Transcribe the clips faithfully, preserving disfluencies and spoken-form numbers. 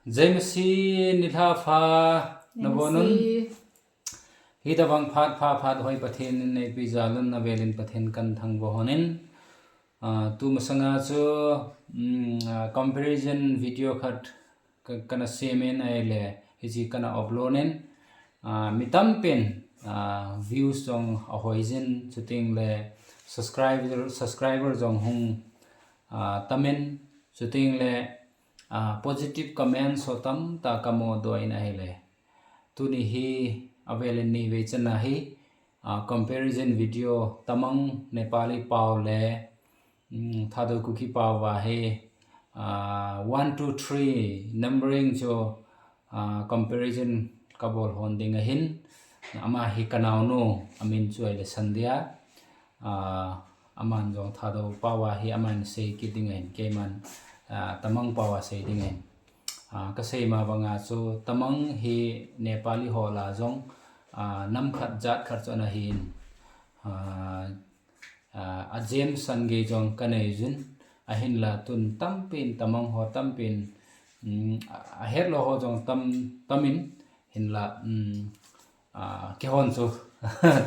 Jai Masih, nilhah pha, nabonun. Jai Masih. Hitobang phat pha phat hoi Pathen in eipeh jal un, avel in Pathen kathangvah lhonin. Ah, tumasanga chu, mm, ah, comparison video khat ka, kana sem in ahile, hiche kana upload in, ah, mi tampin, ah, views jong ahoi jin, chuteng le subscriber, subscriber jong hung, ah, tam in, chuteng le, ah, positive comments ho tamtah kamu doh in ahile. Tuni hi avel in nivei channa hi, ah, comparison video Tamang Nepali pao le, mm, Thadou Kuki pao a hi, ah, one, two, three numbering chu, ah, comparison kabol lhon ding ahin, ama hi kanaonu, amin chu ahile Sandhya, ah, aman jong Thadou pao a hi aman sei kit ding ahin, keiman, ah, Tamang pao a sei ding ahin. Ah, kasei ma banga chu Tamang hi Nepali ho lah a jong, ah, nam khat jat khat chu ana hin, ah, ah, ajem san gei jong kanei jin, ahinla tun tampin Tamang ho tampin, mm, a, ahet lou ho jong tam, tam in, hinla, mm, ah, keihon chu,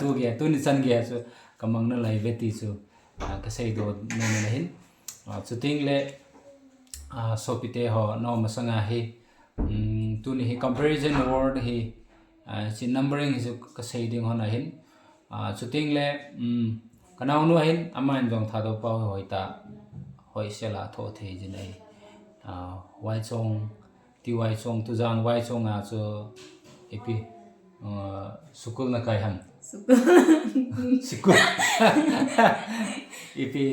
tu gei, tuni chan gei chu, kamang nalai uve ti chu, ah, kasei doh nom in ahin. Ah, chuteng le, ah, sopite ho, namasanga hi, mm, tuni hi comparison word hi, ah, hiche numbering hi chu kasei ding lhon ahin. Ah, chuteng le, mm, kanaonu ahin, aman jong Thadou pao hi hoitah, hoisel a thoh thei jin ahi. Ah, Vaichong, Ti Vaichong, Tujang Vaichong a chu ipi, uh, school nakai ham? School. School. Ipi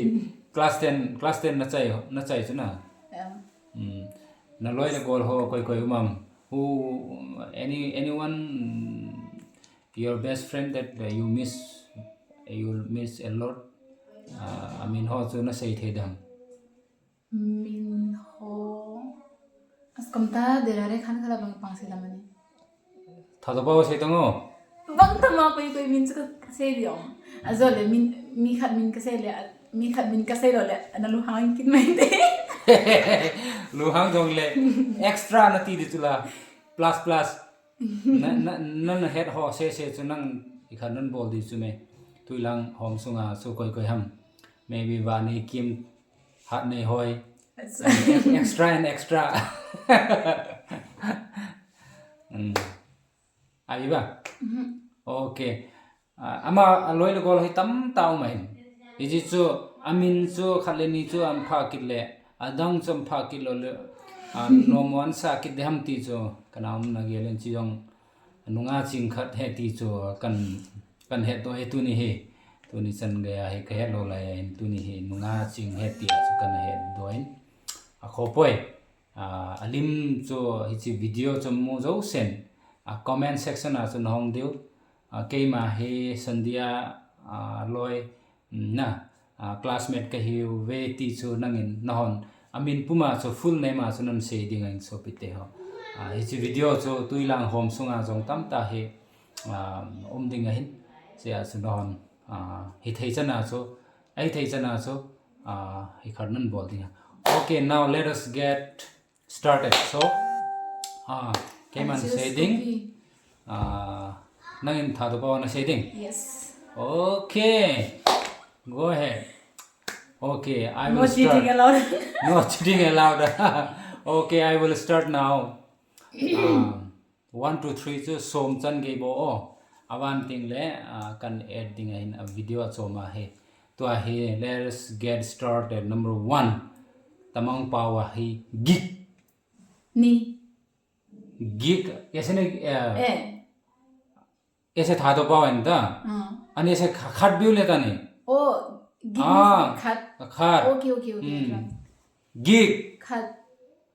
class ten, class ten nachai, nachai chu na? Yeah. Hmm. Naloi nagol ho koi koi um am? Who, any, anyone, your best friend that, uh, you miss, you miss a lot? Uh, amin ho chu nasei thei dem? Min ho. As kamta dera re khan khala bang pang sila mani. Thadou pao sei tang o. Bang tama koi koi min chu kasei diu. Ajole min, mi khat min kasei le, mi khat min kasei lou le, ana lunghang kit mai te. Lunghang jong le, extra nati di chu la, plus plus. Na, na, na, nahet ho sese chu nang ikhat nan bol di chu me. Tuilang hom sunga chu koi koi ham? Maybe Vani, Kim, Hatnei, Hoi. Extra. And ex-, extra and extra. Hmm. Ahi ba? Mhm. Okay. Ah, ama aloi le gol hi tamtah um ahin. Hiche chu, amin chu khat le ni chu ahin pha kit le, adang chu ahin pha kit lou le, ah, nom ansa kit ding ham ti chu, kana umna gel in chu jong, nunga ching khat ahi ti chu, kan, kan hetdoh e tuni hi. Tuni chan gei a hi kahet lou lai in tuni hi, nunga ching ahi ti chu kana hetdoh in. Akhoh poi. Ah, alim chu hiche video chu mu jousen, ah, comment section a chu nahong diu. Ah, keima hi Sandhya, ah, loi, mm, na, ah, classmate kahiuve ti chu nangin nahon. Amin puma chu full name a chu nan sei ding ahin sopite ho. Ah, hiche video chu tuilang hom sunga jong tamtah hi, ah, um ding ahin. Chea chu nahon, ah, hithei chana chu, ahithei chana chu, ah, hikhat nan bol ding a. Okay, now let us get started. So, ah, keiman sei ding. Ah, nangin Thadou pao nasei ding? Yes. Okay. Go ahead. Okay, I will start. No cheating allowed. No cheating allowed. Okay, I will start now. Um, one, two, three chu som chan gei bou o. Avan teng le, ah, kan add ding ahin a video achom ahi. Tua hi, let's get started. Number one. Tamang pao a hi gik. Ni. Gik. Ese ne, eh, eh. Ese Thadou pao ahin ta. Ah. Ani ese kha-, khat beu le ta ni. Oh, gik. Ah, khat. Khat. Okay, okay, okay. Hmm. Gik. Khat.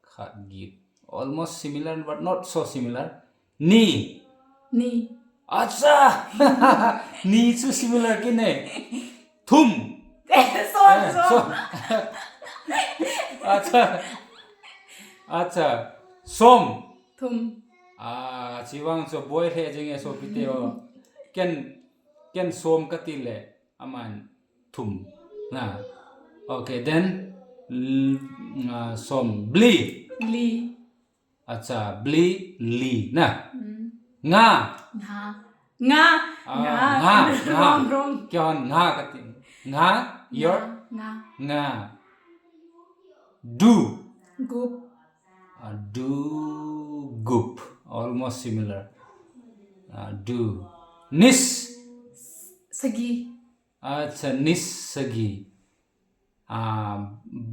Khat gik. Almost similar, but not so similar. Ni. Ni. Acha! Ni chu similar kit ne. Thum. Eh, som, eh, som. Som. Acha. Acha. Som. Thum. Ah, chuvang chu boi lheh jing e sopite o. Ken, ken som kati le. Aman thum. Na. Okay, then, l-, ah, som. Bli. Li. Acha, bli, li, na. Mm. Nga. Nga. Nga. Ah, Nga. Nga, Nga. Wrong, wrong. Kya hon Nga kati. Nga, your? Nga. Nga. Nga. Du. Gup. Ah, du, gup. Almost similar. Ah, du. Nis. Sagi. Acha, nis sagi. Ah,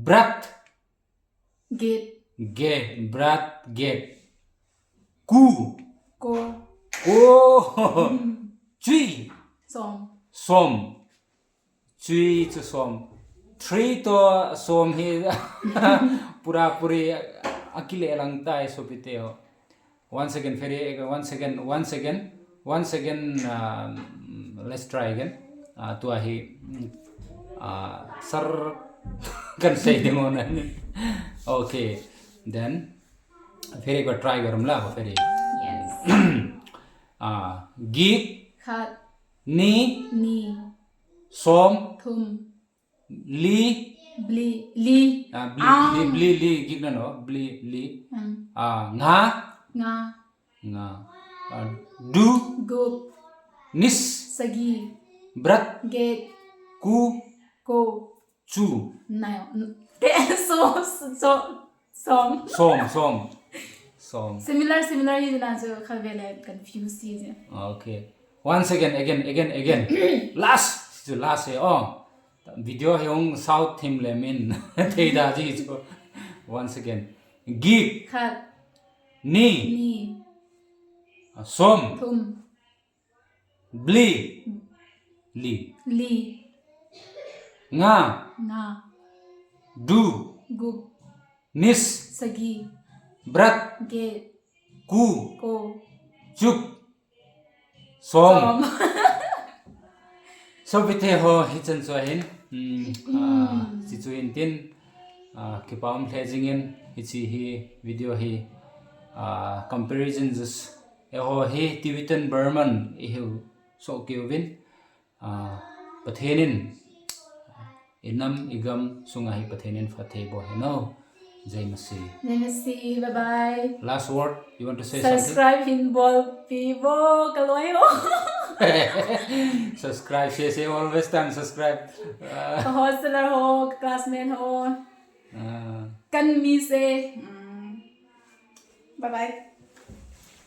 brat. Get. Get, brat, get. Ku. Ko. Ko. Mm. Chui. Som. Som. Chui chu som. Three to som hi pura puri akile lang tai sopite ho. Once again, very, once again, once again, once again, uh, let's try again. Uh, tua hi, uh, sar kan sei ding on. Okay, then, very good, try garam la, very. Yes. Uh, gik, Khat. Ni, Ni. Som, Thum. Li, Bli. Li. Ah, bli, Ang. Li, bli, li, gik na no, bli, li. Ang. Ah, nga, Nga. Nga. Ah, du, Gup. Nis, Sagi. Brat, Get. Ku, Ko. Chu. Nai. N- Te so so som. Som, som. Som. Similar, similar hi na chu khavele confuse ji. Okay. Once again, again, again, again. Last, chu last hai. Oh. Video hi hung south thim le min. Thei da ji chu. Once again. Gik, Khat. Ni, Ni. Ah, Som, Thum. Bli, Li, Li. Nga, Nga. Du, Gup. Nis, Sagi. Brat, Get. Ku, Ko. Chup, Som. Som. Sopite ho, hichan chu ahin. Hmm, ah, chi chu hin tin, ah, kipa um lheh jingin, hichi hi video hi, ah, comparison just, eiho hi Tibetan Burman ihiu soh kei uvin, ah, Pathen in, inam igam sunga hi Pathen in phatthei boh hen o. Jai Masih. Jai Masih, bye bye. Last word, you want to say something? Subscribe hin bolpi vo, kaloi ho. Subscribe, say, say always time subscribe. Ah, Ka hostler ho, ka classmate ho. ah. Kan mi se. Mm. Bye bye.